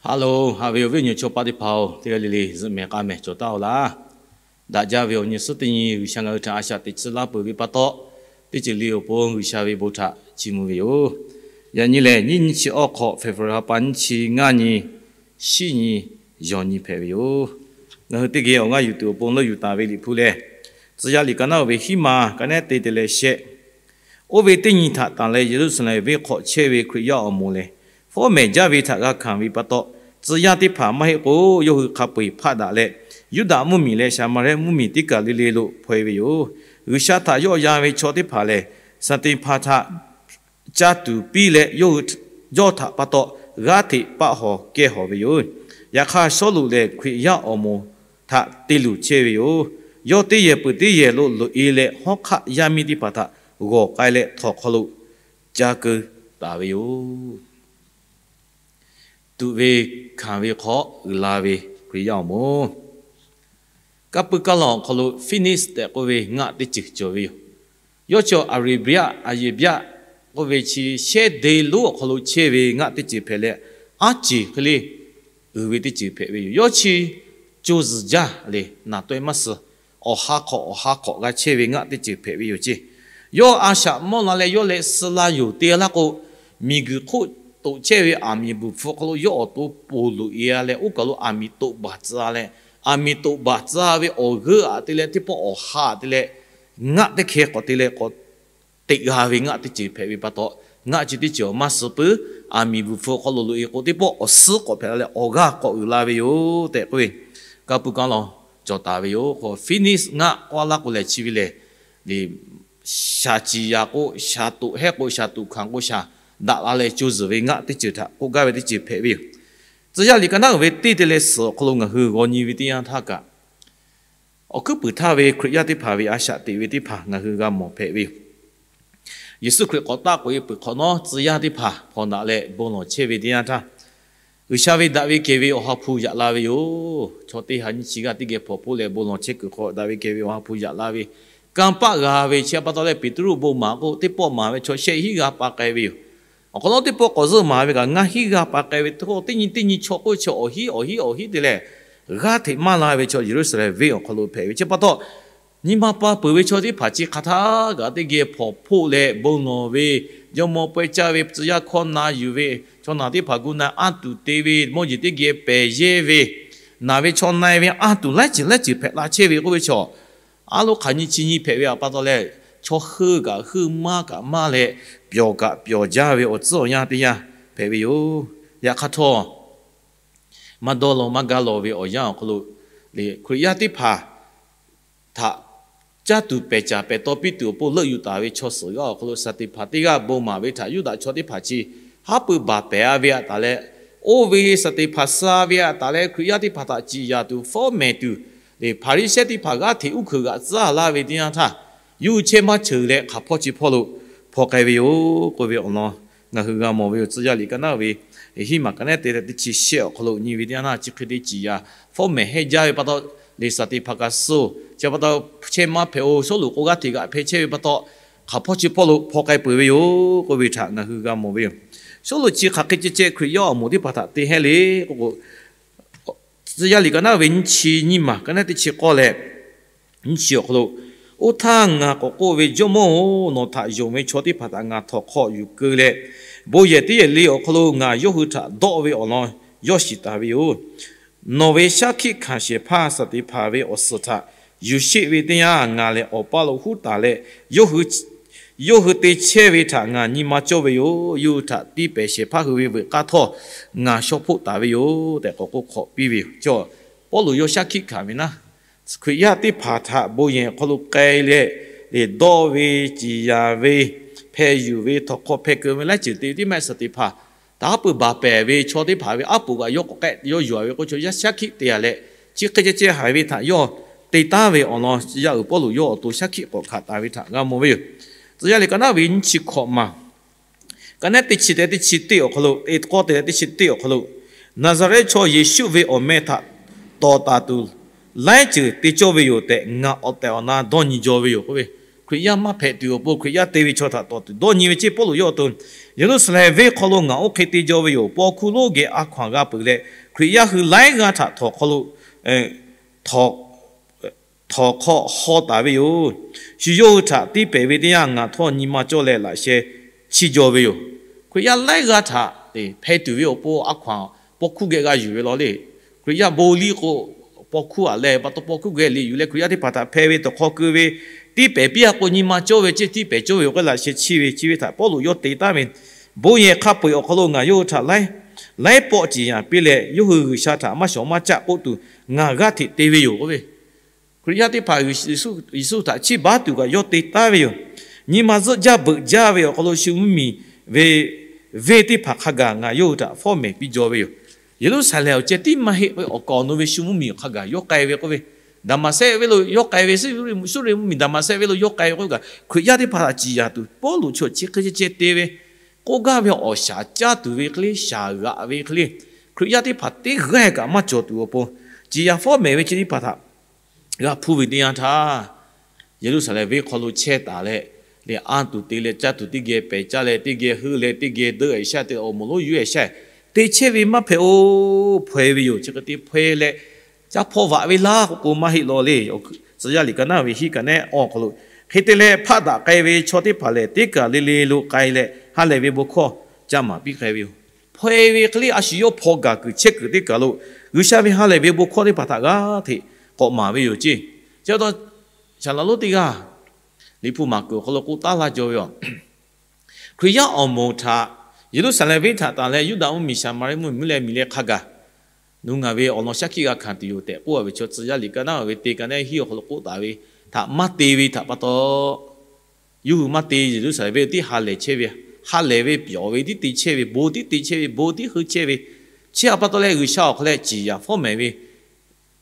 Haꞈ loˬ, haꞈ ve awˬ viˉ awˬ nyi chaw paˆ teˇ hpaˍ-oˬ, teˇ g'aˇ le le zuhꞈ mehˍ k'a mehˍ cawˬ taˉ-oˬ laˇ. Daꞈ jaˇ ve awˬ nyi suhˉ teˇ nyi G'uiˬsha ngaˬ hui htaꞈ a shaꞈ teꞈ tcuh laˇ peuˬ ve pa taw, teˇ ceuˬ le awˬ pon G'uiˬsha ve bon htaꞈ chiˇ mvuh ve yoˬ. Yaꞈ nyi lehˬ, nyiˇ nyiˇ chi awˇ hk'awꞈ, February ha pa nyiˇ chi ngaˇ nyi, shiˉ nyi, yawˬ nyi hpehꞈ ve yoˬ. Ngaˬ hui teˇ geh awˬ g'aˇ yuˬ tuˬ awˬ pon leuˆ yuˬ taˍ ve Liꞈ hpu lehˬ, Tcuh yaˇ liꞈ ka naˉ-oˬ ve hiˉ ma ka nehˉ te te leh shehˆ. Oˇ ve teˇ nyi htaꞈ tanˬ leh Yeˍruˆsaˍlehnˍ venˇ hk'aw chehˇ ve Hkriꞈ yaˇ awˬ moˍ lehˬ, fawˉ mehˍ jaˇ ve htaꞈ g'a hkanˍ ve pa taw, tcuh yaˇ teˇ hpaˍ maˇ heˆ k'o, yawˇ hui hk'a peu-eˬ hpaˆ daꞈ leh, Yuˇdaꞈ mvuhˇmiˬ leh Saˍmaˍriˆ mvuhˇmiˬ teˇ kaˬ le le lo hpaw-e ve yoˬ. G'uiˬsha htaꞈ yawˆ yan ve chaw teˇ hpaˍ lehˬ, Saˍteˍhpanˍ htaꞈ caˇ tuˬ piˇ leh, yawˇ hui yawˇ htaꞈ pa taw g'aˇ hteꞈ paˆ hawˬ kehˇ hawˬ ve yoˬ. Yaꞈ hk'aˇ, Sawˉluꞈ lehˬ Hkriꞈ yaˇ awˬ moˍ htaꞈ te luˬ chehˇ ve yoˬ. Yawˇ teˇ yehˬ peuˬ teˇ yehˬ lo loꞈ-e leh, hawˉ hk'aˆ yaˇ miˇ teˇ hpaˍ htaꞈ g'awˬ k'ai leh, htawnˍ hk'aw lo ca keu taˍ ve yoˬ. Tuꞈ ve hkanˍ ve hk'aw uiˍ la ve Hkriꞈ yaˇ awˬ moˍ, Kaˇ puiˉ kaˇ lawˬ awˬ hk'aw lo Phoenix tehꞈ k'oˆ ve ngaˆ teˇ ceuˬ cawˬ ve yoˬ. Yawˇ chi Arabia, Arabia k'oˆ ve chi shehˉ de lonˉ awˬ hk'aw lo chehˇ ve ngaˆ teˇ ceuˬ hpehꞈ leh, aˉ ceˬ hk'e le uiˍ ve teˇ ceuˬ hpehꞈ ve yoˬ. Yawˇ chi co zuhˬ jaˇ le, naˬ taweh maˇ suh, awˬ ha hk'awꞈ awˬ ha hk'awꞈ g'a chehˇ ve ngaˆ teˇ ceuˬ hpehꞈ ve yoˬ ceˇ. Yawˇ a shaꞈ mawˇ la leh yawˇ leh suh la yoˬ te laˇ k'o, miˬguiˬ hk'oˆ toꞈ chehˇ ve aˬ miˍ bvuhˬ hpfuh hk'aw lo yawˇ awˬ to ponˬ loꞈ-e-a leh, oˇ kaˬ lo aˬ miˍ toꞈ baˬ tcuh-a leh, aˬ miˍ toꞈ baˬ tcuh-a ve awˬ g'euˆ aꞈ te leh, teˇ pawˆ awˬ ha aꞈ te leh, ngaˆ teˇ hkeh k'awꞈ te leh k'awꞈ teꞈ g'a ve ngaˆ teˇ ceuˬ hpehꞈ ve pa taw, ngaˆ chi teˇ ceuˬ awˬ maˇ suh puiˉ. Aˬ miˍ bvuhˬ hpfuh hk'aw lo loꞈ-e k'o, teˇ pawˆ awˬ suhˉ k'awꞈ hpehꞈ la leh, awˬ g'aˇ k'awꞈ uiˍ la ve yoˬ tehꞈ k'oˆ ve, Kaˇ puiˉ kaˇ lawˬ cawˬ taˍ ve yoˬ. Phoenix ngaˆ k'oˆ laˇ k'o lehˬ, chi ve lehˬ, shaˍ ciˍ yaˍ k'o shaˍ toꞈ, hehˉ k'o shaˍ toꞈ, hkanˍ k'o shaˍ daꞈ la leh co zuhˬ ve ngaˆ teˇ ceuˬ htaꞈ k'oˆ gaˇ ve teˇ ceuˬ hpehꞈ ve yoˬ. Tcuh yaˇ liꞈ ka naˉ uiˍ ve teˇ te leh suhˍ awˬ hk'aw lo ngaˬ hui g'aw nyi ve teˇ yanˇ htaˇ kaꞈ, awˬ hkuiˉ puiˍ htaˇ ve Hkriꞈ yaˇ teˇ hpaˍ ve a shaꞈ teꞈ ve teˇ hpaˍ ngaˬ hui g'a mawˬ hpehꞈ ve yoˬ. Yeˍsuˆ Hkriꞈ k'awꞈ taˆ k'oꞈ-e peuˬ hk'awꞈ nawˉ, tcuh yaˇ teˇ hpaˍ hpawnˬ daꞈ leh bon lawˬ chehˇ ve teˇ yanˇ htaˇ, G'uiˬsha ve daꞈ ve kehˬ ve Awˬ ha hpu yaꞈ la ve yoˬ. Chaw teˇ ha nyiˇ chi g'aˇ teˇ geh hpawnˬ hpoˆ leh bon lawˬ chehˇ kuiˬ hk'aw daꞈ ve kehˬ ve Awˬ ha hpu yaꞈ la ve, kanˇ paˆ g'a ve chi pa taw leh, Peˍtruˆ bon maˍ k'o, teˇ pawˆ maˍ ve chaw shehˆ hinˉ g'aˇ pa k'ai ve yoˬ. Awˬ hk'awꞈ nawˉ teˇ pawˆ k'awꞈ zuhˆ maˍ ve kaꞈ ngaˇ hinˉ g'aˇ pa k'ai ve, teˇ nyi teˇ nyi chaw k'oˆ ve chaw awˬ hinˉ awˬ hinˉ awˬ hinˉ te leh, g'aˇ hteꞈ maˇ la ve chaw Yeˍruˆsaˍlehnˍ venˇ awˬ hk'aw lo hpehꞈ ve chi pa taw, nyi ma pa peuˬ ve chaw teˇ hpaˍ chi hk'a htaˇ kaꞈ teˇ geh hpawnˬ hpoˆ leh bon lawˬ ve, jawˇmawˇ pawehˇ caˇ ve, tcuh yaˇ hkawˇ na yuˬ ve, chaw naˬ teˇ hpaˍ gu na anˇ tuˬ te ve, mawˇ jeˬ teˇ geh pehˬ yehˇ ve, naˬ ve chaw na-e ve anˇ tuˬ laiˉ ceuˬ laiˉ ceuˬ hpehꞈ la chehˇ ve k'oˆ ve chaw, a lo hk'aˬ nyi chi nyi hpehꞈ ve pa taw leh, chaw heuˆ kaꞈ heuˆ, maˇ kaꞈ maˇ leh, pyawˬ kaꞈ pyawˬ jaˇ ve awˬ tcuhˉ awˬ yanˇ teˇ yanˇ hpehꞈ ve yoˬ. Yaꞈ hk'aˇ htawˇ, maˇ dawˇ law maˇ gaˇ law ve awˬ yanˇ awˬ hk'aw lo, Hkriꞈ yaˇ teˇ hpaˍ htaꞈ caˇ tuˬ pehˬ caˍ pehˬ taw piˇ tuˬ awˬ pon leuˆ yuˬ taˍ ve chaw suhˍ g'aˇ awˬ hk'aw lo Saˍteˍhpanˍ teˇ g'aˇ bon maˍ ve htaꞈ Yuˇdaꞈ chaw teˇ hpaˍ chi haˉ pui baˬ pehˍ-a ve aꞈ taˍ leh, oˇ ve Saˍteˍhpanˍ suh ve aꞈ taˍ leh Hkriꞈ yaˇ teˇ hpaˍ htaꞈ ciˍ yaˍ tuˬ fawˉ mehˍ tuˬ, Hpaˍriˍsehˇ teˇ hpaˍ g'aˇ hteꞈ uˉ hkeuꞈ g'aꞈ tcuhˉ laˇ ve teˇ yanˇ htaˇ, yawˇ hui chehˇ maˇ cheuˬ leh hk'aˬ hpawˇ chi hpawˇ lo hpaw k'ai ve yoˬ k'oˆ ve awˬ lawn ngaˬ hui g'a mawˬ ve yoˬ. Tcuh yaˇ liꞈ ka naˉ ve hiˉ maˬ ka nehˉ te leh teˇ chi shehˆ awˬ hk'aw lo nyi ve teˇ yanˇ htaˇ, chi hk'e te ciˍ yaˍ fawˉ mehˍ hehnˇ jaˇ ve pa taw, Saˍteˍhpanˍ kaꞈ suh, chi pa taw chehˇ maˇ hpehꞈ-oˬ, Sawˉluꞈ k'o g'aˇ hteꞈ g'aꞈ hpehˇ chehˇ ve pa taw, hk'aˬ hpawˇ chi hpawˇ lo hpaw k'ai peuˬ ve yoˬ k'oˆ ve htaꞈ ngaˬ hui g'a mawˬ ve yoˬ. Sawˉluꞈ chi hk'aˬ hk'e ceh ceh Hkriꞈ yaˇ awˬ moˍ teˇ hpaˍ htaꞈ te hehˉ le k'oˆ k'o, Tcuh yaˇ liꞈ ka naˉ ve nyiˇ chi nyiˇ maˬ ka nehˉ teˇ chi k'awˇ leh nyiˇ chi awˬ hk'aw lo, oˇ htaˇ ngaˬ k'awꞈ k'oˆ ve, Jawˇmawˇ-oˬ, nawˬ htaꞈ yonˍ ve chaw teˇ hpaˍ htaꞈ ngaˬ htawnˍ hk'aw yuˬ keu leh, bon yehˬ teˇ yehˬ le awˬ hk'aw lo ngaˬ yawˇ hui htaꞈ dawˆ ve awˬ lawn yawˇ shiˍ taˍ ve yoˬ. Nawˬ ve shaˉ hkiˆ hkanˍ shehˍ hpaˇ Saˍteˍhpanˍ ve awˬ suhˍ htaꞈ yuˬ sheˆ ve teˇ yanˇ, ngaˬ lehˬ awˬ paˇ lo huˉ taˍ leh, yawˇ hui te chehˇ ve htaꞈ ngaˬ nyi ma cawˇ ve yoˬ. Yawˇ hui htaꞈ tiˇ pehˍ shehˍ hpaˇ hui ve veuꞈ k'aˇ htawˇ ngaˬ shaw hpoˆ taˍ ve yoˬ tehꞈ k'awꞈ k'oˆ hk'awꞈ piˇ ve yoˬ. Pawˇluꞈ yawˇ shaˉ hkiˆ hkanˍ ve naˉ, Hkriꞈ yaˇ teˇ hpaˍ htaꞈ bon yehˬ awˬ hk'aw lo k'ai leh, lehˬ dawˆ ve, ciˍ yaˍ ve, hpeh yuˬ ve, htawnˍ hk'aw hpeh keu ve laiˉ ceuˬ te ve teˇ maˇ heˆ, Saˍteˍhpanˍ htaꞈ haˉ pui baˬ pehˍ ve chaw teˇ hpaˍ ve aˉ poꞈ kaꞈ yawˇ k'awꞈ k'ehˆ yawˇ yuˬ-a ve k'o, chaw yaˇ shaˉ hkiˆ te-a leh, chi hk'e ceh ceh haiˬ ve htaꞈ yawˇ te taˉ ve awˬ lawn yaˇ uiˍ Pawˇluꞈ yawˇ awˬ to shaˉ hkiˆ k'awꞈ hkanˍ taˍ ve htaꞈ g'a mawˬ ve yoˬ. Tcuh yaˇ liꞈ ka naˉ ve nyiˇ chi hkawꞈ maˬ ka nehˉ teˇ chi te teˇ chi teˇ awˬ hk'aw lo, teˇ k'awˇ te leh teˇ chi teˇ awˬ hk'aw lo, Naˍzaˍrehˆ chaw Yeˍsuˆ ve awˬ meh htaꞈ tawˍ taˍ tuˬ laiˉ ceuˬ te cawˇ ve yoˬ tehꞈ, ngaˬ awˬ tehˬ awˬ na dawˇ nyi jaw ve yoˬ k'oˆ ve, Hkriꞈ yaˇ maˇ hpehꞈ tuˬ awˬ pon Hkriꞈ yaˇ te ve chaw htaꞈ tawˍ tuˬ dawˇ nyi ve ceˇ. Pawˇluꞈ yawˇ awˬ to Yeˍruˆsaˍlehnˍ venˇ hk'aw lo ngaˬ oˇ hk'e te jaw ve yoˬ. Paw hkuˇ lonˉ geh a hkaw anˬ g'a peuˬ leh, Hkriꞈ yaˇ hui laiˉ g'aˇ htaꞈ htawnˍ hk'aw lo, htawnˍ hk'aw haw taˍ ve yoˬ. Shu yawˇ hui htaꞈ tiˇ pehˍ ve teˇ yanˇ, ngaˬ htawˇ nyi ma cawˇ leh laꞈ sheh chiˇ jaw ve yoˬ. Hkriꞈ yaˇ laiˉ g'aˇ htaꞈ hpeh tuˬ ve awˬ pon a hkaw anˬ paw hkuˇ geh g'a yuˬ ve law le. Hkriꞈ yaˇ bon liˇ k'o, paw hkuˇ aꞈ leh pa taw paw hkuˇ geh liꞈ yuˬ leh Hkriꞈ yaˇ teˇ hpaˍ htaꞈ hpeh ve tawˬ hk'aw keu ve, tiˇ pehˍ piˇ a k'o nyi ma cawˇ ve ceˇ, tiˇ pehˍ cawˇ ve awˬ k'o laꞈ sheh chiˇ ve, chi ve htaꞈ Pawˇluꞈ yawˇ te taˉ ve, Bon yehˬ hk'a peu-eˬ awˬ hk'aw lo ngaˬ yawˇ hui htaꞈ laiˉ pawˆ ciˍ yanˍ piˇ leh, yawˇ hui G'uiˬsha htaꞈ maˇ shawˍ maˇ caˆ k'oˆ tuˬ ngaˬ g'aˇ hteꞈ te ve yoˬ k'oˆ ve. Hkriꞈ yaˇ teˇ hpaˍ Yeˍsuˆ htaꞈ chiˇ baˆ tuˬ kaꞈ yawˇ te taˉ ve yoˬ. Nyi ma zuhˆ jaˇ beuꞈ jaˇ ve awˬ hk'aw lo shu mvuhˇmiˬ ve venˇ teˇ hpaˍ hk'a gaˬ ngaˬ yawˇ hui htaꞈ fawˉ mehˍ piˇ jaw ve yoˬ. Yeˍruˆsaˍlehnˍ awˬ ceh tiˉ maˇ heˆ ve awˬ kaˍ awˬ nu ve shu mvuhˇmiˬ hk'a gaˬ yawˇ k'ai ve k'oˆ ve, Daˍmaˍsehˆ venˇ lo yawˇ k'ai ve, Suˇriˆ mvuhˇmiˬ Daˍmaˍsehˆ venˇ lo yawˇ k'ai ve k'oˆ ve kaꞈ, Hkriꞈ yaˇ teˇ hpaˍ htaꞈ ciˍ yanˍ tuˬ Pawˇluꞈ chi awˬ chi hk'e ceh ceh te ve, k'oˆ gaˇ ve awˬ shaˍ caˇ tuˬ ve hk'e le, shaˍ g'aꞈ ve hk'e le, Hkriꞈ yaˇ teˇ hpaˍ teˇ g'aˇ kaꞈ maˇ cawˬ tuˬ awˬ pon, ciˍ yanˍ fawˉ mehˍ ve chi teˇ hpaˍ htaꞈ g'a hpuˇ ve teˇ yanˇ htaˇ, Yeˍruˆsaˍlehnˍ venˇ hk'aw lo chehˇ taˍ leh, leh anˇ tuˬ te leh caˇ tuˬ teˇ geh pehˬ caˇ leh teˇ geh heuˆ leh teˇ geh deuˆ-e shaˇ te awˬ moˍ lonˉ yuˬ-e shaˇ, te chehˇ ve maˇ hpehꞈ-oˬ. Hpaw-e ve yoˬ. Chi hk'e te hpaw-e leh, caˇ hpawˇ vaꞈ ve laˇ k'oˆ k'o maˇ heˆ law le. Tcuh yaˇ liꞈ ka naˉ ve hiˉ ka nehˉ awˬ hk'aw lo, hk'e te leh hpaˆ daꞈ k'ai ve chaw teˇ hpaˍ lehˬ, teˇ kaˬ le le lo k'ai leh ha lehˬ ve bon hkawˇ ca maˍ piˇ k'ai ve yoˬ. Hpaw-e ve hk'e le a shu yawˇ hpaw gaˬ kuiˬ chehˇ kuiˬ teˇ kaˬ lo G'uiˬsha ve ha lehˬ ve bon hkawˇ teˇ hpaˍ htaꞈ g'aˇ hteꞈ k'awꞈ maˍ ve yoˬ ceˇ. Chi pa taw, shaˍ laꞈ lonˉ teˇ g'aˇ Liꞈ hpu maˍ kuiˬ awˬ hk'aw lo k'oˆ taˉ laˇ jaw ve yoˬ. Hkriꞈ yaˇ awˬ moˍ htaꞈ Yeˍruˆsaˍlehnˍ venˇ htaꞈ tanˬ leh Yuˇdaꞈ mvuhˇmiˬ, Saˍmaˍriˆ mvuhˇmiˬ, mvuhˇ leh miˬ leh hk'a gaˬ, nawˬ ngaˬ ve awˬ lawn shaˉ hkiˆ g'a hkanˍ tuˬ yoˬ tehꞈ k'oˆ a ve chaw, Tcuh yaˇ liꞈ ka naˉ ve teˇ ka nehˉ hiˉ awˬ hk'aw lo k'oˆ taˍ ve htaꞈ maˇ te ve htaꞈ pa taw, yawˇ hui maˇ te. Yeˍruˆsaˍlehnˍ venˇ tiˉ ha lehˬ chehˇ ve, ha lehˬ ve pyawˬ ve tiˉ te chehˇ ve, bon tiˉ te chehˇ ve, bon tiˉ heuˆ chehˇ ve, chi htaꞈ pa taw leh G'uiˬsha awˬ hk'aw leh ciˍ yanˍ fawˉ mehˍ ve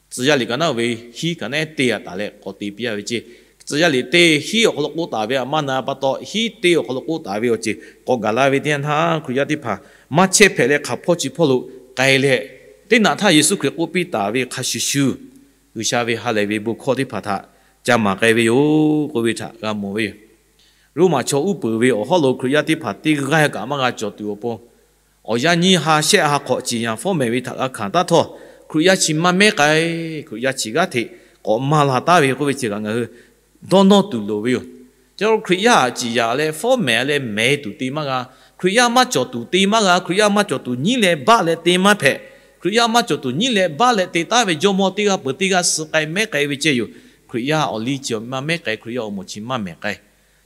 Tcuh yaˇ liꞈ ka naˉ ve hiˉ ka nehˉ teˇ g'aˇ taˍ leh k'awꞈ te piˇ a ve ceˇ. Tcuh yaˇ liꞈ teˇ hiˉ awˬ hk'aw lo k'oˆ taˍ ve a maˇ na pa taw, hiˉ teˇ awˬ hk'aw lo k'oˆ taˍ ve awˬ ceuˬ k'awꞈ gaˬ la ve teˇ yanˇ htaˇ, Hkriꞈ yaˇ teˇ hpaˍ maˇ chehˇ hpehꞈ leh hk'aˬ hpawˇ chi hpawˇ lo k'ai leh, teˇ naꞈ htaˇ Yeˍsuˆ Hkriꞈ k'oˆ piˇ taˍ ve hk'a shuˍ shuˍ, G'uiˬsha ve ha lehˬ ve bon hkawˇ teˇ hpaˍ htaꞈ ca maˍ k'ai ve yoˬ k'oˆ ve htaꞈ g'a mawˬ ve yoˬ. Roˉmaꞈ chaw uˉ peunˍ ve awˬ hawˉ lo Hkriꞈ yaˇ teˇ hpaˍ teˇ g'aˇ kaꞈ maˇ g'a cawˬ tuˬ awˬ pon, awˬ yanˇ nyiˇ ha shehˆ ha hk'awꞈ ciˍ yanˍ fawˉ mehˍ ve htaꞈ g'a hkanˍ taˉ htawˇ, Hkriꞈ yaˇ chi maˇ mehˉ k'ai, Hkriꞈ yaˇ chi g'aˇ hteꞈ k'awꞈ maˇ la taˉ ve k'oˆ ve chi kaꞈ ngaˬ hui dawˇ nawˇ tuˬ loˍ ve yoˬ. Ca lo Hkriꞈ yaˇ ciˍ yanˍ leh fawˉ mehˍ leh mehˍ tuˬ te maˇ g'a. Hkriꞈ yaˇ maˇ cawˬ tuˬ te maˇ g'a. Hkriꞈ yaˇ maˇ cawˬ tuˬ nyiˉ leh baˆ leh te maˇ hpehꞈ. Hkriꞈ yaˇ maˇ cawˬ tuˬ nyiˉ leh baˆ leh te taˉ ve jawˇmawˇ teˇ g'aˇ peuˬ teˇ g'aˇ suh k'ai mehˉ k'ai ve ceh yoˬ. Hkriꞈ yaˇ awˬ liˇ chi maˇ mehˉ k'ai, Hkriꞈ yaˇ awˬ moˍ chi maˇ mehˍ k'ai.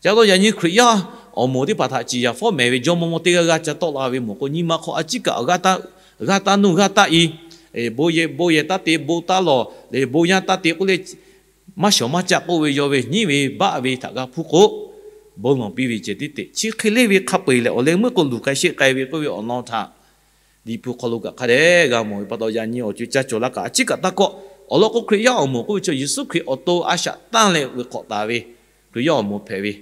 Ca lo yaꞈ nyi Hkriꞈ yaˇ awˬ moˍ teˇ hpaˍ htaꞈ ciˍ yanˍ fawˉ mehˍ ve jawˇmawˇ mawˇ teˇ g'aˇ g'aˇ ca tawˆ la ve mawˬ k'o, nyi ma hk'aw a ciˉ kaꞈ g'aˇ taˇ nuˇ g'aˇ taˇ i, bon yehˬ bon yehˬ taˇ te, bon taˇ lawˬ, bon yaˇ taˇ te k'oˆ leh, maˇ shawˍ maˇ caˆ k'oˆ ve yaw ve nyiˉ ve baˆ ve htaꞈ g'a hpuˇ k'o, bon lawˬ piˇ ve ceh tiˉ te. Chi hk'e le ve hk'a peu-eˬ lehˬ, awˬ leh meuˇ k'o luˬ k'ai sheˆ k'ai ve k'oˆ ve awˬ lawn htaꞈ Liꞈ hpu hk'aw lo kaꞈ hk'a dehꞈ g'a mawˬ ve pa taw, yaꞈ nyi awˬ co caˇ cawˬ la kaꞈ a ciˉ kaꞈ taˇ kawˆ. Awˬ lawn k'o, Hkriꞈ yaˇ awˬ moˍ k'oˆ ve chaw Yeˍsuˆ Hkriꞈ awˬ to a shaꞈ tanˇ leh veuꞈ k'awꞈ taˍ ve Hkriꞈ yaˇ awˬ moˍ hpehꞈ ve,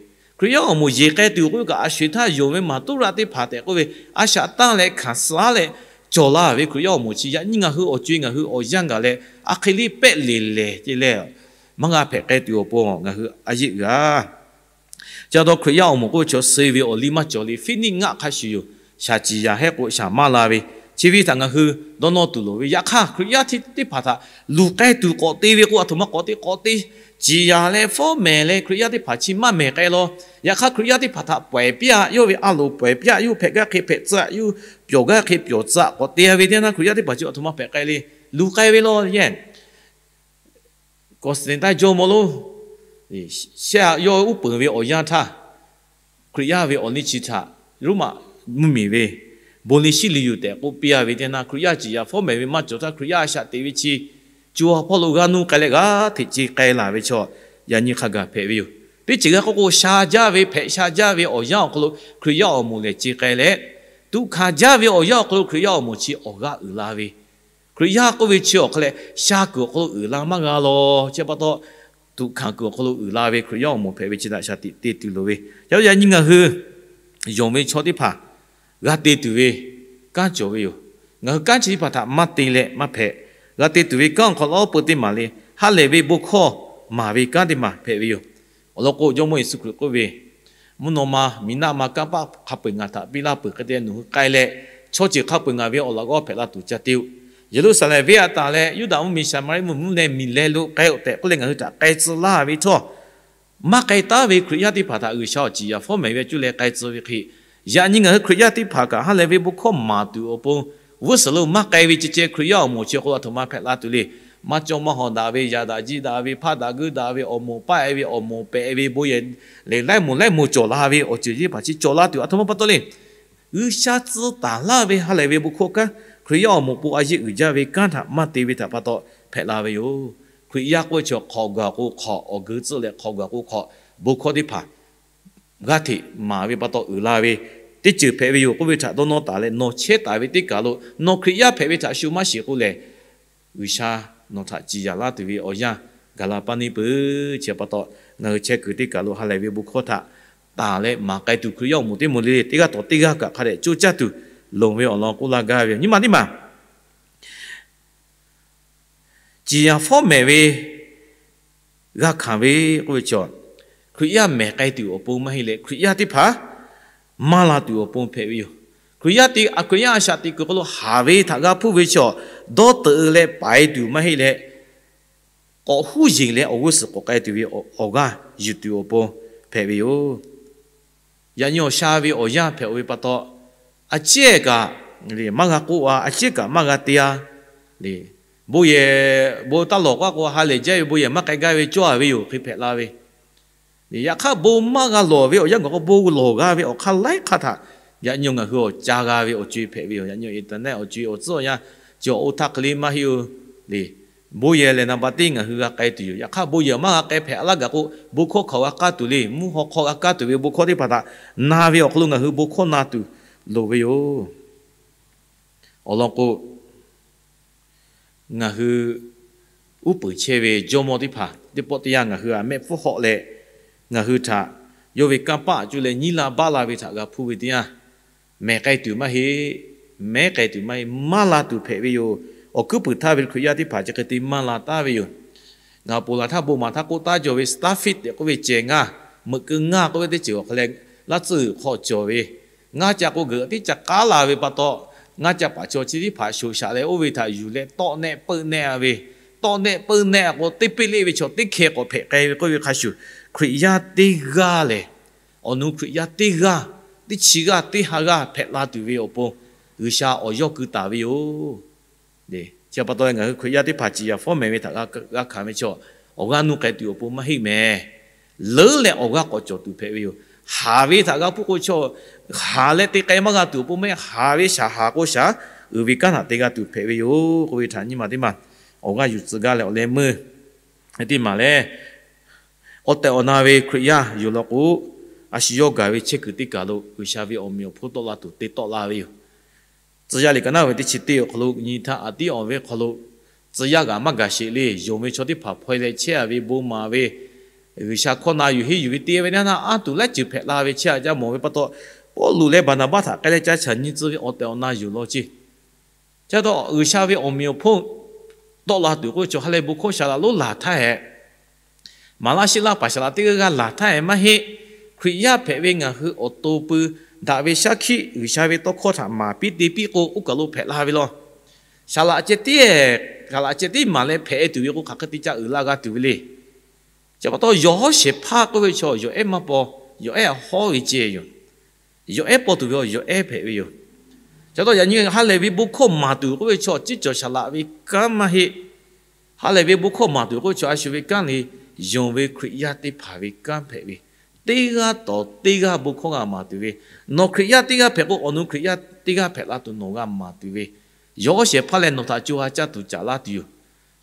Hkriꞈ yaˇ awˬ moˍ yeˬ k'ai tuˬ k'oˆ ve kaꞈ, a sho-eˬ htaˇ yonˍ ve maˍ tuˉ raˆ teˇ hpaˍ tehꞈ k'oˆ ve, a shaꞈ tanˇ leh hkanˍ suh-a leh cawˬ la ve Hkriꞈ yaˇ awˬ moˍ chi yaꞈ nyi ngaˬ hui awˬ co-e ngaˬ hui awˬ yanˇ gaˬ leh a hk'e le pehˆ lehˬ lehˬ ce leh, maˇ g'a hpehꞈ k'ai tuˬ awˬ pon ngaˬ hui a yeˆ g'a. Ca taw Hkriꞈ yaˇ awˬ moˍ k'oˆ ve chaw suh ve awˬ liˇ maˇ cawˬ le. Fiˉniˆ ngaˆ hk'a shuˍ yoˬ. Shaˍ ciˍ yaˍ hehˆ k'o shaˍ maˇ la ve, chi ve htaꞈ ngaˬ hui dawˇ nawˇ tuˬ loˍ ve. Yaꞈ hk'aˇ, Hkriꞈ yaˇ teˇ hpaˍ htaꞈ luˬ k'ai tuˬ k'awꞈ te ve k'o, a htoꞈ ma k'awꞈ te k'awꞈ te, ciˍ yaˍ leh fawˉ mehˍ leh Hkriꞈ yaˇ teˇ hpaˍ chi maˇ mehˍ k'ai law. Yaꞈ hk'aˇ, Hkriꞈ yaˇ teˇ hpaˍ htaꞈ pawehˬ piˇ-a, yawˇ ve a loˍ pawehˬ piˇ-a, yawˇ hpehꞈ gaˇ hk'e hpehꞈ tcuh-a, yawˇ pyawˬ gaˇ hk'e pyawˬ tcuh-a k'awꞈ te-a ve teˇ yanˇ, Hkriꞈ yaˇ teˇ hpaˍ chi a htoꞈ ma hpehꞈ k'ai le. Luˬ k'ai ve law yehˬ. Kawˍsaˍneˍtaˆ jawˇmawˇ lonˉ shehˆ yawˇ uˉ peunˍ ve awˬ yanˇ htaˇ, Hkriꞈ yaˇ ve awˬ liˇ chi htaꞈ Roˉmaꞈ mvuhˇmiˬ ve bon liˇ shiˉ liˇ yuˬ tehꞈ k'oˆ piˇ-a ve teˇ yanˇ, Hkriꞈ yaˇ ciˍ yaˍ fawˉ mehˍ ve maˇ cawˬ htaˇ, Hkriꞈ yaˇ a shaꞈ teꞈ ve chi co ha hpawˇ lo g'aˇ nuˇ k'ai leh g'aˇ hteꞈ ce k'ai laˬ ve chaw yaꞈ nyi hk'a gaˬ hpehꞈ ve yoˬ. Teˇ ceuˬ g'a k'oˆ k'o, sha jaˇ ve hpehꞈ sha jaˇ ve awˬ yanˇ awˬ hk'aw lo Hkriꞈ yaˇ awˬ moˍ lehˬ ce k'ai leh, tuꞈ hkanˍ jaˇ ve awˬ yanˇ awˬ hk'aw lo Hkriꞈ yaˇ awˬ moˍ chi awˬ g'aˇ uiˍ la ve, Hkriꞈ yaˇ k'oˆ ve chi awˬ hk'a leh sha kuiˬ awˬ hk'aw lo uiˍ la maˇ g'a law. Chi pa taw, tuꞈ hkanˍ kuiˬ awˬ hk'aw lo uiˍ la ve Hkriꞈ yaˇ awˬ moˍ hpehꞈ ve chi htaꞈ shaˍ tiꞈ te tuˬ loˍ ve. Yaꞈ nyi ngaˬ hui yonˍ ve chaw teˇ hpaˍ g'a te tuˬ ve kanˉ cawˬ ve yoˬ. Ngaˬ hui kanˉ chi teˇ hpaˍ htaꞈ maˇ te leh maˇ hpehꞈ. G'a te tuˬ ve kanˉ awˬ hk'aw lo peu teˇ maˬ le. Ha lehˬ ve bon hkawˇ maˍ ve kanˉ teˇ maˬ hpehꞈ ve yoˬ. Awˬ lawn k'o, Jawˇmawˇ Yeˍsuˆ Hkriꞈ k'oˆ ve, mvuhˇ naw ma miˬ naˆ ma kanˇ paˆ hk'a peu-eˬ ngaˬ htaꞈ piˇ laˇ peuˬ hk'e te nawˬ hui k'ai leh, chaw ceuˬ hk'a peu-eˬ ngaˬ ve awˬ laꞈ g'awˇ hpehꞈ la tuˬ ca te-oˬ. Yeˍruˆsaˍlehnˍ venˇ a taˍ leh Yuˇdaꞈ mvuhˇmiˬ, Saˍmaˍriˆ mvuhˇmiˬ mvuhˇ leh miˬ leh lo k'ai-oˬ tehꞈ k'oˆ leh ngaˬ hui htaꞈ k'ai tcuh laˇ ve htawˇ, maˇ k'ai taˉ ve Hkriꞈ yaˇ teˇ hpaˍ htaꞈ G'uiˬsha awˬ ciˍ yaˍ fawˉ mehˍ ve cuˇ leh k'ai tcuh ve hk'e, yaꞈ nyi ngaˬ hui Hkriꞈ yaˇ teˇ hpaˍ kaꞈ ha lehˬ ve bon hkawˇ maˍ tuˬ awˬ pon, g'uˇ suhˍ lo maˇ k'ai ve ceh ceh Hkriꞈ yaˇ awˬ moˍ chi awˬ hk'aw lo aˬ htoꞈ ma hpehꞈ la tuˬ le. Maˇ cawˇ maˇ hawˍ daꞈ ve, yaꞈ daꞈ jiˇ daꞈ ve, hpaˆ daꞈ guˇ daꞈ ve, awˬ moˍ paˆ-e ve, awˬ moˍ pehꞈ ve, bon yehˬ lehˬ laiˉ moˍ laiˉ moˍ cawˬ la ve awˬ ceuˬ teˇ hpaˍ chi cawˬ la tuˬ aˬ htoꞈ ma pa taw le. G'uiˬsha tcuh taˍ laˇ ve ha lehˬ ve bon hkawˇ kanˉ, Hkriꞈ yaˇ awˬ moˍ po a yeˇ uiˍ jaˇ ve kanˉ htaꞈ maˇ te ve htaꞈ pa taw hpehꞈ la ve yoˬ. Hkriꞈ yaˇ k'oˆ ve chaw hk'awꞈ gaˬ k'o hk'awꞈ, awˬ geu tcuhˆ leh hk'awꞈ gaˬ k'o hk'awꞈ, bon hkawˇ teˇ hpaˍ g'aˇ hteꞈ maˍ ve pa taw uiˍ la ve teˇ ceuˬ hpehꞈ ve yoˬ k'oˆ ve htaꞈ dawˇ nawˇ taˍ leh, nawˬ chehˇ taˍ ve teˇ kaˬ lo nawˬ Hkriꞈ yaˇ hpehꞈ ve htaꞈ shu maˇ shiˍ k'o lehˬ, G'uiˬsha nawˬ htaꞈ ciˍ yanˍ laˇ tuˬ ve awˬ yanˇ gaˬ la paˇ neˇ peuˬ. Chi pa taw, ngaˬ hui chehˇ kuiˬ teˇ kaˬ lo ha lehˬ ve bon hkawˇ htaꞈ taˍ leh maˍ k'ai tuˬ, Hkriꞈ yaˇ awˬ moˍ teˇ moˍ le le teˇ g'aˇ tawˍ teˇ g'aˇ kaꞈ hk'a dehꞈ coˇ caˇ tuˬ loˍ ve awˬ lawn k'oˆ laˇ gaˇ ve yoˬ. Nyi ma teˇ maˬ ciˍ yanˍ fawˉ mehˍ ve g'a hkanˍ ve k'oˆ ve chaw, Hkriꞈ yaˇ mehˬ k'ai tuˬ awˬ pon maˇ heˆ leh, Hkriꞈ yaˇ teˇ hpaˍ maˇ la tuˬ awˬ pon hpehꞈ ve yoˬ. Hkriꞈ yaˇ te, Hkriꞈ yaˇ a shaꞈ teꞈ kuiˬ hk'aw lo haˍ ve htaꞈ g'a hpuˇ ve chaw, dawˇ teuꞈ leh paiˍ tuˬ maˇ heˆ leh, k'awꞈ huˉ yeˬ leh awˬ g'uˇ suhˍ k'awꞈ k'ai tuˬ ve awˬ g'aˇ yuˬ tuˬ awˬ pon hpehꞈ ve yoˬ. Yaꞈ nyi awˬ sha ve awˬ yanˇ hpehꞈ-oˬ ve pa taw, a ciˉ kaꞈ maˇ g'a k'oˆ-a, a ciˉ kaꞈ maˇ g'a te-a. Bon yehˬ bon taˇ lawˬ k'oˆ-a k'o, ha lehˬ jaˇ ve bon yehˬ maˇ k'ai gaˇ ve cawˇ-a ve yoˬ hk'e hpehꞈ la ve. Yaꞈ hk'aˇ, bon maˇ g'a lawˬ ve awˬ yanˇ gaˬ k'o, bon lawˬ g'a ve awˬ hk'aˇ laiˉ hk'aˇ htaꞈ yaꞈ nyi ngaˬ hui awˬ ca g'a ve awˬ co-e hpehꞈ ve yoˬ. Yaꞈ nyi internet awˬ co-e awˬ tcuhˉ awˬ yanˇ chi awˬ oˇ htaˇ hk'e le maˇ heˆ-oˬ le. Bon yehˬ lehˬ naˍ baˬ teˇ ngaˬ hui g'a k'ai tuˬ yoˬ. Yaꞈ hk'aˇ, bon yehˬ maˇ g'a k'ai hpehꞈ laˇ gaˬ k'o, bon hkawˇ hk'aˬ g'a kaˇ tuˬ le. Mvuhˇ haw hk'aw g'a kaˇ tuˬ ve bon hkawˇ teˇ hpaˍ htaꞈ na ve awˬ hk'aw lo ngaˬ hui bon hkawˇ na tuˬ loˍ ve yoˬ. Awˬ lawn k'o, ngaˬ hui uˉ peunˍ chehˇ ve jawˇmawˇ teˇ hpaˍ teˇ pawˆ teˇ yanˇ ngaˬ hui htaꞈ mehˆ hpfuhˇ hawˆ leh, ngaˬ hui htaꞈ yawˇ ve kanˇ paˆ cuˇ leh nyiˇ laˇ baˆ laˇ ve htaꞈ g'a hpuˇ ve teˇ yanˇ, mehˬ k'ai tuˬ maˇ heˆ, mehˉ k'ai tuˬ maˇ heˆ, maˇ la tuˬ hpehꞈ ve yoˬ. Awˬ hkuiˉ puiˍ htaˇ ve Hkriꞈ yaˇ teˇ hpaˍ chi hk'e te maˇ la taˉ ve yoˬ. Ngaˬ ponˬ laˬ htaˇ bon maˬ htaˇ k'oˆ taˉ jaw ve starfish tehꞈ k'oˆ ve cehˬ ngaˇ, meuꞈ keu ngaˇ k'oˆ ve teˇ ceuˬ awˬ hk'a leh, laˇ tcuhˇ g'uiˬ hk'aw cawˬ ve, ngaˇ ca k'o geuꞈ teˇ ca k'aˉ la ve pa taw, ngaˇ ca paˍ chaw chi teˇ hpaˍ shoꞈ shaꞈ leh oˇ ve htaꞈ yuˬ leh tawˆ nehˆ peuˆ nehˆ-a ve, tawˆ nehˆ peuˆ nehˆ-a k'o, teˇ peˇ leˆ ve chaw teˇ hkeh k'awꞈ hpehꞈ k'ai ve k'oˆ ve hk'a shuˍ, Hkriꞈ yaˇ teˇ g'aˇ lehˬ, awˬ nu Hkriꞈ yaˇ teˇ g'aˇ, teˇ chi g'aˇ teˇ ha g'aˇ hpehꞈ la tuˬ ve awˬ pon, G'uiˬsha awˬ yawˇ keu taˍ ve yoˬ. Chi pa taw leh ngaˬ hui Hkriꞈ yaˇ teˇ hpaˍ ciˍ yanˍ fawˉ mehˍ ve htaꞈ g'a hkanˍ ve chaw, awˬ g'aˇ nuˇ k'ai tuˬ awˬ pon maˇ heˆ mehˍ. Leuˉ leh awˬ g'aˇ k'awꞈ cawˬ tuˬ hpehꞈ ve yoˬ. Haˍ ve htaꞈ g'a hpuˇ k'o chaw, haˍ leh te k'ai maˇ g'a tuˬ awˬ pon maˇ heˆ. Haˍ ve shaˍ haˍ k'o shaˍ, uiˍ ve kanˉ htaꞈ te g'a tuˬ hpehꞈ ve yoˬ k'oˆ ve htaꞈ nyi ma teˇ ma awˬ g'aˇ yuˬ tcuh gaˇ leh awˬ leh meuˇ teˇ maˬ lehˬ, awˬ tehˬ awˬ na ve Hkriꞈ yaˇ yoˬ law k'o, a shu yawˇ gaˬ ve chehˇ kuiˬ teˇ kaˬ lo G'uiˬsha ve awˬ meꞈ awˬ hponˇ tawˆ la tuˬ te tawˆ la ve yoˬ. Tcuh yaˇ liꞈ ka naˉ ve teˇ chi teˇ awˬ hk'aw lo nyi htaˇ, aˬ tiˉ awˬ ve hk'aw lo tcuh yaˇ g'aꞈ maˇ gaˬ sheˍ le. Yonˍ ve chaw teˇ hpaˍ hpaw-e leh chehˇ-a ve bon maˍ ve, G'uiˬsha hkawˇ na yuˬ henˇ yuˬ ve te ve naˇ naˇ anˇ tuˬ laiˉ ceuˬ hpehꞈ la ve chehˇ-a ca mawˬ ve pa taw, Pawˇluꞈ leh Baˍnaˍbaˆ htaꞈ k'ai leh ca chaꞈ nyi tcuh ve awˬ tehˬ awˬ na yoˬ law ceˇ. Chi pa taw G'uiˬsha ve awˬ meꞈ awˬ hponˇ tawˆ la tuˬ k'oˆ ve chaw ha lehˬ bon hkawˇ shaˍ laꞈ lonˉ laˬ htaˇ hehꞈ, maˍ laˇ sheˆ laˇ paˍ shaˍ laꞈ teˇ g'aˇ g'aˇ laˬ htaˇ hehꞈ maˇ heˆ. Hkriꞈ yaˇ hpehꞈ ve ngaˬ hui awˬ to pui daꞈ ve shaˉ hkiˆ G'uiˬsha ve tawˇ hkawˇ htaꞈ maˍ piˇ te piˇ k'o, oˇ kaˬ lo hpehꞈ la ve law. Shaˍ laꞈ ceh tiˉ, shaˍ laꞈ ceh tiˉ maˍ leh hpehꞈ-e tuˬ ve k'o, hk'aˬ hk'e te ca uiˍ la g'a tuˬ ve le. Chi pa taw yawˬ hawˉ shehˍ hpaˇ k'oˆ ve chaw, yawˬ ehˉ maˇ paw, yawˬ ehˉ hawˉ ve ceh yoˬ. Yawˬ ehˉ paw tuˬ ve, yawˬ ehˉ hpehꞈ ve yoˬ. Chi pa taw yaꞈ nyi ha lehˬ ve bon hkawˇ maˍ tuˬ k'oˆ ve chaw, ciˉ cawˬ shaˍ laꞈ ve kanˉ maˇ heˆ. Ha lehˬ ve bon hkawˇ maˍ tuˬ k'oˆ ve chaw, a shu ve kanˉ le, yonˍ ve Hkriꞈ yaˇ teˇ hpaˍ ve kanˉ hpehꞈ ve, teˇ g'aˇ tawˍ teˇ g'aˇ bon hkawˇ g'a maˍ tuˬ ve, nawˬ Hkriꞈ yaˇ teˇ g'aˇ hpehꞈ k'o, awˬ nu Hkriꞈ yaˇ teˇ g'aˇ hpehꞈ la tuˬ nawˬ g'a maˍ tuˬ ve, yawˬ hawˉ shehˍ hpaˇ leh nawˬ htaꞈ co ha caˇ tuˬ caˍ laˇ tuˬ yoˬ.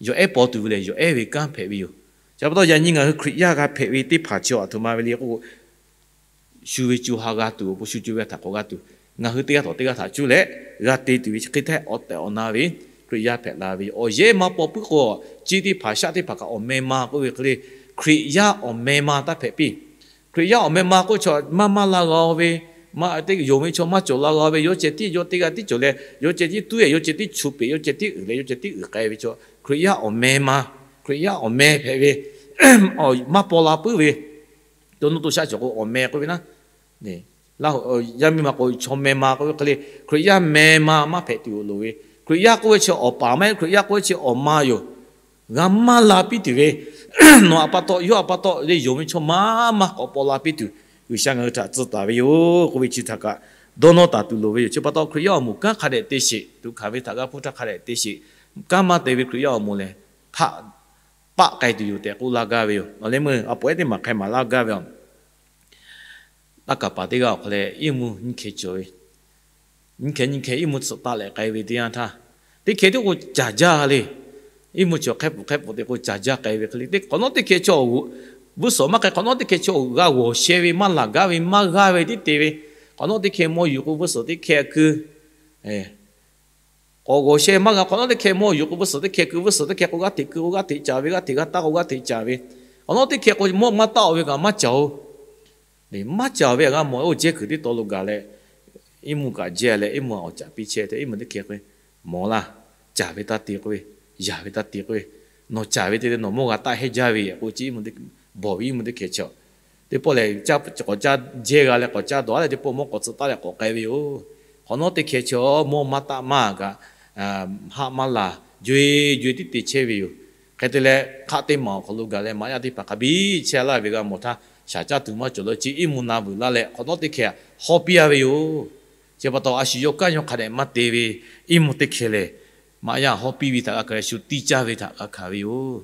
Yawˬ ehˉ paw tuˬ ve lehˬ, yawˬ ehˉ ve kanˉ hpehꞈ ve yoˬ. Chi pa taw yaꞈ nyi ngaˬ hui Hkriꞈ yaˇ g'a hpehꞈ ve teˇ hpaˍ chi aˬ htoꞈ ma ve le k'o, shu ve co ha g'a tuˬ awˬ pon, shu co ve htaꞈ k'awꞈ g'a tuˬ, ngaˬ hui teˇ g'aˇ tawˍ teˇ g'aˇ htaꞈ cuˇ leh g'a te tuˬ ve chi hk'e htaˇ, awˬ tehˬ awˬ na ve Hkriꞈ yaˇ hpehꞈ la ve yoˬ. Awˬ yehˉ maˇ paw puiˉ k'o, ciˉ teˇ hpaˍ shaˆ teˇ hpaˍ kaꞈ awˬ meh ma k'oˆ ve hk'e le, Hkriꞈ yaˇ awˬ meh ma taˇ hpehꞈ piˇ. Hkriꞈ yaˇ awˬ meh ma k'oˆ chaw maˇ maˇ la g'a ve, maˇ te yonˍ ve chaw maˇ cawˬ la g'a ve, yawˇ ceh tiˉ yawˇ teˇ g'aˇ tiˉ cawˬ leh, yawˇ ceh tiˉ tuˉ-e, yawˇ ceh tiˉ chu peꞈ, yawˇ ceh tiˉ uiˍ leh, yawˇ ceh tiˉ uiˍ k'ai ve chaw, Hkriꞈ yaˇ awˬ meh ma, Hkriꞈ yaˇ awˬ meh hpehꞈ ve, maˇ paw la puiˉ ve, to nuˇ to shaˆ cawˬ k'o awˬ meh k'oˆ ve naˉ, Laˇ hoꞈ yaˇ miˇ ma k'o, chaw meh ma k'oˆ ve hk'e le, Hkriꞈ yaˇ meh ma maˇ hpehꞈ tuˬ loˍ ve, Hkriꞈ yaˇ k'oˆ ve chi awˬ paˍ maˇ heˆ, Hkriꞈ yaˇ k'oˆ ve chi awˬ ma yoˬ. G'a maˇ la piˇ tuˬ ve, nawˬ aꞈ pa taw, yawˇ aꞈ pa taw le, yonˍ ve chaw maˇ maˇ k'awꞈ paw la piˇ tuˬ, G'uiˬsha ngaˬ hui htaꞈ tcuh taˍ ve yoˬ k'oˆ ve chi htaꞈ kaꞈ dawˇ nawˇ taˍ tuˬ loˍ ve yoˬ. Chi pa taw Hkriꞈ yaˇ awˬ moˍ kanˉ hk'a dehꞈ te sheˍ, tuꞈ hkanˍ ve htaꞈ g'a hpuˇ htaˇ hk'a dehꞈ te sheˍ. Kanˉ maˇ te ve Hkriꞈ yaˇ awˬ moˍ lehˬ, hpaˆ paˆ k'ai tuˬ yoˬ tehꞈ k'oˆ laˇ gaˇ ve yoˬ. Awˬ leh meuˇ a poꞈ ehˉ teˇ maˬ hk'e maˍ laˇ gaˇ ve a Taˇ kaˍ paˍ teˇ g'aˇ awˬ hk'aw leh iˉ mvuhˇ nyiˇ hkeh cawˬ ve, nyiˇ hkeh nyiˇ hkeh iˉ mvuhˇ tsuhꞈ taˆ leh k'ai ve teˇ yanˇ htaˇ, teˇ hkeh tiˉ k'o caˬ jaˇ le. Iˉ mvuhˇ cawˬ hk'ehˆ pfuhˍ hk'ehˆ pfuhˍ te k'o caˬ jaˇ k'ai ve hk'e le. Teˇ hk'awꞈ nawˉ teˇ hkeh chaw g'uˇ suhˍ maˇ k'ai, hk'awꞈ nawˉ teˇ hkeh chaw g'uˇ g'a g'awˬ sheh ve, maˇ laˬ gaˇ ve, maˇ g'aˇ ve tiˉ te ve, hk'awꞈ nawˉ teˇ hkeh mawˇ yuˬ k'o vuiˇ suhˍ teˇ hkeh keu k'awꞈ g'awˬ sheh maˇ g'a. Hk'awꞈ nawˉ teˇ hkeh mawˇ yuˬ k'o vuiˇ suhˍ teˇ hkeh keu, vuiˇ suhˍ teˇ hkeh k'o g'aˇ hteꞈ keu k'o g'aˇ hteꞈ caˍ ve, g'aˇ hteꞈ caˍ taˇ k'o g'aˇ hteꞈ caˍ ve, hk'awꞈ nawˉ teˇ hkeh k'o mawˇ maˇ taˆ-o ve kaꞈ maˇ caˬ-o. Maˇ caˬ ve a g'a mawˬ-e. Oˇ jehˇ kuiˬ teˇ taw lo gaˬ leh, iˉ mvuhˇ kaꞈ jehˇ leh iˉ mvuhˇ awˬ caˍ piˇ chehˇ te iˉ mvuhˇ teˇ hkeh k'o, mawˬ laˇ, caˬ ve taˇ te k'oˆ ve, yaˍ ve taˇ te k'oˆ ve, nawˬ caˬ ve te leh nawˬ mawˇ g'a taˆ hehnˇ jaˇ ve k'o, chi iˉ mvuhˇ bawˬ ve iˉ mvuhˇ teˇ hkeh chaw teˇ pawˆ lehˬ, k'awꞈ caˇ jehˇ g'a leh k'awꞈ caˇ dawˬ-a leh teˇ pawˆ mawˇ k'awꞈ tcuhꞈ taˍ leh k'awꞈ k'ai ve yoˬ. Hk'awꞈ nawˉ teˇ hkeh chaw mawˇ maˇ taˆ maˇ kaꞈ, haˆ maˇ laˬ, jo-e jo-e tiˉ te chehˇ ve yoˬ. Hk'e te leh hk'aˆ teˇ maˬ awˬ hk'aw lo gaˬ leh maꞈ yaˇ teˇ hpaˍ hk'a biˇ chehˇ laˇ ve g'a mawˬ htaˇ, shaˍ caˇ tuˬ maˇ cawˬ leh chi iˉ mvuhˇ na vuiˬ laˇ leh hk'awꞈ nawˉ teˇ hkeh hawˇ piˇ-a ve yoˬ. Chi pa taw a shu yawˇ kanˉ yawˇ hk'a dehꞈ maˇ te ve iˉ mvuhˇ teˇ hkeh lehˬ, maꞈ yaˇ hawˇ piˇ ve htaꞈ g'a hkanˍ ve, shu tiˇ caˇ ve htaꞈ g'a hkanˍ ve yoˬ.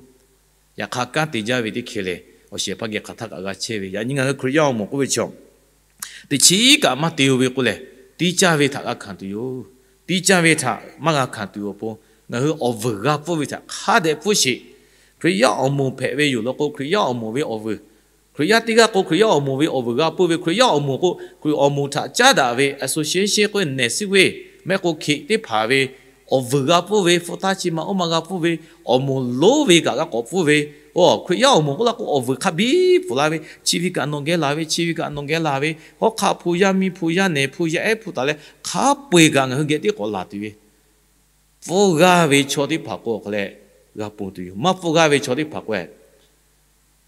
Yaꞈ hk'aˇ kanˉ te jaˇ ve teˇ hkeh lehˬ, awˬ shehˍ hpaˇ geh hk'aˬ htaˇ kaꞈ g'a chehˇ ve. Yaꞈ nyi ngaˬ hui Hkriꞈ yaˇ awˬ moˍ k'oˆ ve chaw teꞈ chiˉ kaꞈ maˇ te-o ve k'oˆ lehˬ, tiˇ caˇ ve htaꞈ g'a hkanˍ tuˬ yoˬ. Tiˇ caˇ ve htaꞈ maˇ g'a hkanˍ tuˬ awˬ pon, ngaˬ hui awˬ vuiˬ g'a pfuhˇ ve htaꞈ hk'a dehꞈ pfuhˇ sheˍ. Hkriꞈ yaˇ awˬ moˍ hpehꞈ ve yoˬ law k'o, Hkriꞈ yaˇ awˬ moˍ ve awˬ vuiˬ, Hkriꞈ yaˇ teˇ g'aˇ k'o Hkriꞈ yaˇ awˬ moˍ ve awˬ vuiˬ g'a pfuhˇ ve, Hkriꞈ yaˇ awˬ moˍ k'o Hkriꞈ awˬ moˍ htaꞈ caˉ daꞈ ve association k'oˆ ve nehˬ suhˉ ve, mehˆ k'o hkeꞈ teˇ hpaˍ ve awˬ vuiˬ g'a pfuhˇ ve, hpu taˇ chi ma oˇ ma g'a pfuhˇ ve, awˬ moˍ lonˉ ve kaꞈ g'a k'awꞈ pfuhˇ ve, o Hkriꞈ yaˇ awˬ moˍ k'oˆ laˇ k'o awˬ vuiˬ hk'a biˇ pfuhˍ la ve, chi ve kaꞈ nawˬ geh laˬ ve, chi ve kaꞈ nawˬ geh laˬ ve, hawˉ hk'aˆ hpu yaˇ miˇ hpu yaˇ nehˬ hpu yaˇ ehˉ hpu taˍ leh hk'a peu-eˬ kaꞈ ngaˬ hui geh tiˉ k'awꞈ laˬ tuˬ ve pfuhˇ g'aˇ ve chaw teˇ hpaˍ k'o awˬ hk'aw leh g'a ponˬ tuˬ yoˬ. Maˇ pfuhˇ g'aˇ ve chaw teˇ hpaˍ k'o,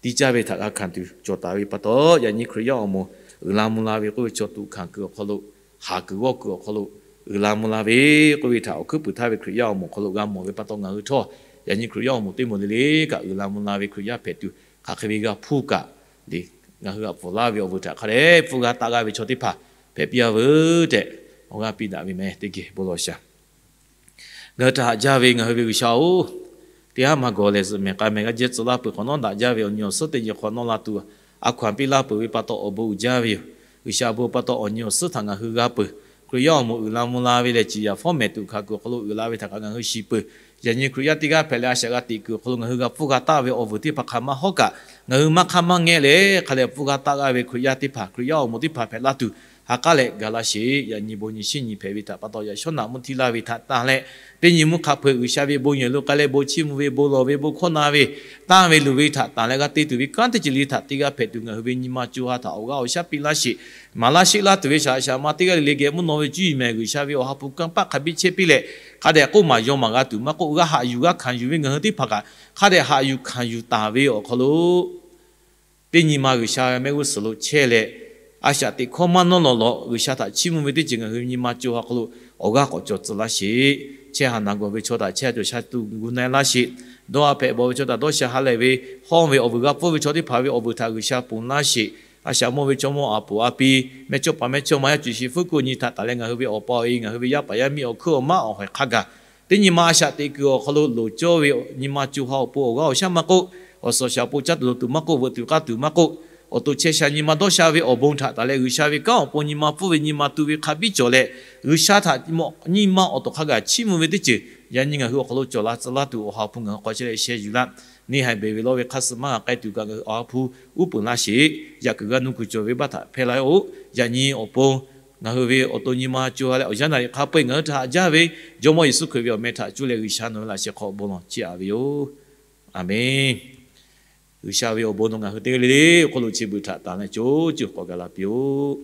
tiˇ caˇ ve htaꞈ g'a hkanˍ tuˬ cawˬ taˍ ve pa taw, yaꞈ nyi Hkriꞈ yaˇ awˬ moˍ uiˍ la mvuh la ve k'oˆ ve chaw tuꞈ hkanˍ kuiˬ awˬ hk'aw lo, haˍ kuiˬ g'awˇ kuiˬ awˬ hk'aw lo uiˍ la mvuh la ve k'oˆ ve htaꞈ awˬ hkuiˉ puiˍ htaˇ ve Hkriꞈ yaˇ awˬ moˍ awˬ hk'aw lo g'a mawˬ ve pa taw, ngaˬ hui htawˇ yaꞈ nyi Hkriꞈ yaˇ awˬ moˍ teˇ moˍ le le kaꞈ uiˍ la mvuh la ve Hkriꞈ yaˇ hpehꞈ tuˬ, hk'aˬ hk'e ve g'a hpuˇ kaꞈ, ngaˬ hui g'a pfuhˍ laˇ ve awˬ vuiˬ htaꞈ hk'a dehꞈ pfuhˇ g'a taˆ g'aˇ ve chaw teˇ hpaˍ hpehꞈ piˇ-a veuˬ tehꞈ awˬ g'aˇ piˇ daꞈ ve meh. Teˇ geh bon lawˬ shaˍ. Ngaˬ hui htaꞈ haꞈ jaˇ ve ngaˬ hui ve G'uiˬsha-oˬ, teˇ haˉ maˇ gawˬ lehˬ zuhꞈ mehˍ k'a mehˍ g'a jehˇ tcuh laˇ peuˬ. Hk'awꞈ nawˉ daꞈ jaˇ ve awˬ nyi awˬ suhˉ teˇ nyi hk'awꞈ nawˉ la tuˬ a hkaw-anˬ piˇ laˇ peuˬ ve pa taw awˬ bon uiˍ jaˇ ve yoˬ. G'uiˬsha bon pa taw awˬ nyi awˬ suhˉ htaꞈ ngaˬ hui g'a peuˬ. Hkriꞈ yaˇ awˬ moˍ uiˍ la mvuh la ve lehˬ, ciˍ yaˍ fawˉ mehˍ tuꞈ hkanˍ kuiˬ awˬ hk'aw lo uiˍ la ve htaꞈ kaꞈ ngaˬ hui shiˍ peuˬ. Yaꞈ nyi Hkriꞈ yaˇ teˇ g'aˇ hpehꞈ leh a shaꞈ g'a teꞈ kuiˬ awˬ hk'aw lo ngaˬ hui g'a pfuhˇ g'a taˆ ve awˬ vuiˬ teˇ hpaˍ hk'aˬ ma hawˉ kaꞈ, ngaˬ hui maˇ hk'aˇ maˇ ngehˇ leh hk'a dehꞈ pfuhˇ g'a taˆ g'aˇ ve Hkriꞈ yaˇ teˇ hpaˍ, Hkriꞈ yaˇ awˬ moˍ teˇ hpaˍ hpehꞈ laˇ tuˬ, ha k'aˉ leh ga laˇ sheˍ. Yaꞈ nyi bon nyi shiˉ nyi hpehꞈ ve htaꞈ pa taw, yaꞈ shawˉ naꞈ mvuhˇ htiˇ laˇ ve htaꞈ tanˬ leh, teˇ nyi mvuhˇ hk'a peu-eˬ G'uiˬsha ve bon yehˬ lo k'ai leh bon chiˇ mvuh ve, bon lawˬ ve, bon hkawˇ na ve, tanˇ ve luˬ ve htaꞈ tanˬ leh g'a te tuˬ ve kanˉ teˇ ceuˬ le htaꞈ te g'a hpehꞈ tuˬ, ngaˬ hui ve nyi ma co ha htaꞈ awˬ g'aˇ awˬ shaˉ piˇ laˇ sheˍ. Maˍ laˇ sheˆ laˇ tuˬ ve shaˍ shaˍ ma teˇ g'aˇ le le geh mvuhˇ naw ve cuˇ yiˍ mehˍ G'uiˬsha ve awˬ ha hpu kanˇ paˆ hk'a biˇ chehˇ piˇ leh, hk'a dehꞈ k'oˆ maˍ yaw maˍ g'a tuˬ maˇ k'oˆ, g'a haꞈ yuˬ g'a hkanˍ yuˬ ve ngaˬ hui teˇ hpaˍ kaꞈ hk'a dehꞈ haꞈ yuˬ hkanˍ yuˬ taˍ ve awˬ hk'aw lo, teˇ nyi ma G'uiˬsha mehˆ g'uˇ suhˍ lo chehˇ leh, a shaꞈ teꞈ hkawˇ maˇ nawˉ lawˬ lawˬ G'uiˬsha htaꞈ chiˇ mvuh ve teˇ ceuˬ ngaˬ hui nyi ma co ha hk'aw lo awˬ g'aˇ k'awꞈ cawˬ tcuh laˇ sheˍ. Chehˇ haˍ naˍ gawˬ ve chaw htaꞈ chehˇ cawˬ sha tuˬ gu na-e laˇ sheˍ. Dawˇ ha hpehꞈ bawˬ ve chaw htaꞈ dawˇ sha ha lehˬ ve, hawˇ ve awˬ vuiˬ g'a pfuhˇ ve chaw teˇ hpaˍ ve awˬ vuiˬ htaꞈ G'uiˬsha ponˬ laˇ sheˍ. A shaꞈ mawˇ ve chaw mawˇ a poˍ a pi, mehˇ chawˇ paˍ mehˇ chawˇ ma yaˇ cuˬ shi fuˉ kuiˬ nyi htaꞈ tanˬ leh ngaˬ hui ve awˬ pa awˬ e, ngaˬ hui ve yaˇ paˍ yaˇ miˇ awˬ hkuiˉ awˬ maˉ awˬ hawehˬ hk'a gaˬ, teˇ nyi ma a shaꞈ teꞈ kuiˬ awˬ hk'aw lo loˍ cawˇ ve nyi ma co ha awˬ pon awˬ g'aˇ awˬ shaˉ maˇ k'oˆ, awˬ suhˍ shaˍ awˬ pon caˇ tuˬ loˍ tuˬ maˇ k'oˆ, veuꞈ tuˬ k'aˇ tuˬ maˇ k'oˆ, awˬ to chehˇ sha nyi ma dawˇ sha ve awˬ bon htaꞈ tanˬ leh G'uiˬsha ve kanˉ awˬ pon nyi ma pfuhˇ ve nyi ma tu ve hk'a biˇ cawˬ leh, G'uiˬsha htaꞈ nyi ma awˬ tawˬ hk'a gaˬ chiˇ mvuh ve teˇ ceuˬ yaꞈ nyi ngaˬ hui awˬ hk'aw lo cawˬ la tcuh laˇ tuˬ awˬ ha hpu ngaˬ hui k'awꞈ chehˇ leh sheh yuˬ laˇ. Neˇ haiˬ beˬ ve lawˇ ve hk'aˇ suh maˇ g'a k'ai tuˬ kaꞈ ngaˬ hui awˬ ha hpu uˉ peunˍ laˇ sheˍ. Yaꞈ kuiˬ g'a nu kuiˬ cawˬ ve baˆ htaꞈ hpehˇ laˇ-oˆ. Yaꞈ nyi awˬ pon ngaˬ hui ve awˬ to nyi ma co ha leh awˬ yanˇ naˍ riˍ hk'a peu-eˬ ngaˬ hui htaꞈ haꞈ jaˇ ve Jawˇmawˇ Yeˍsuˆ Hkriꞈ ve awˬ meh htaꞈ cuˇ leh G'uiˬsha nawˬ ve laꞈ sheh hk'aw bon lawˬ chiˇ aꞈ ve yoˬ. Aˍmenˍ. G'uiˬsha ve awˬ bon nawˬ ngaˬ hui teˇ g'aˇ le le awˬ hk'aw lo chi beuꞈ htaꞈ tanˬ leh co co k'awꞈ gaˬ la piˇ-oˆ.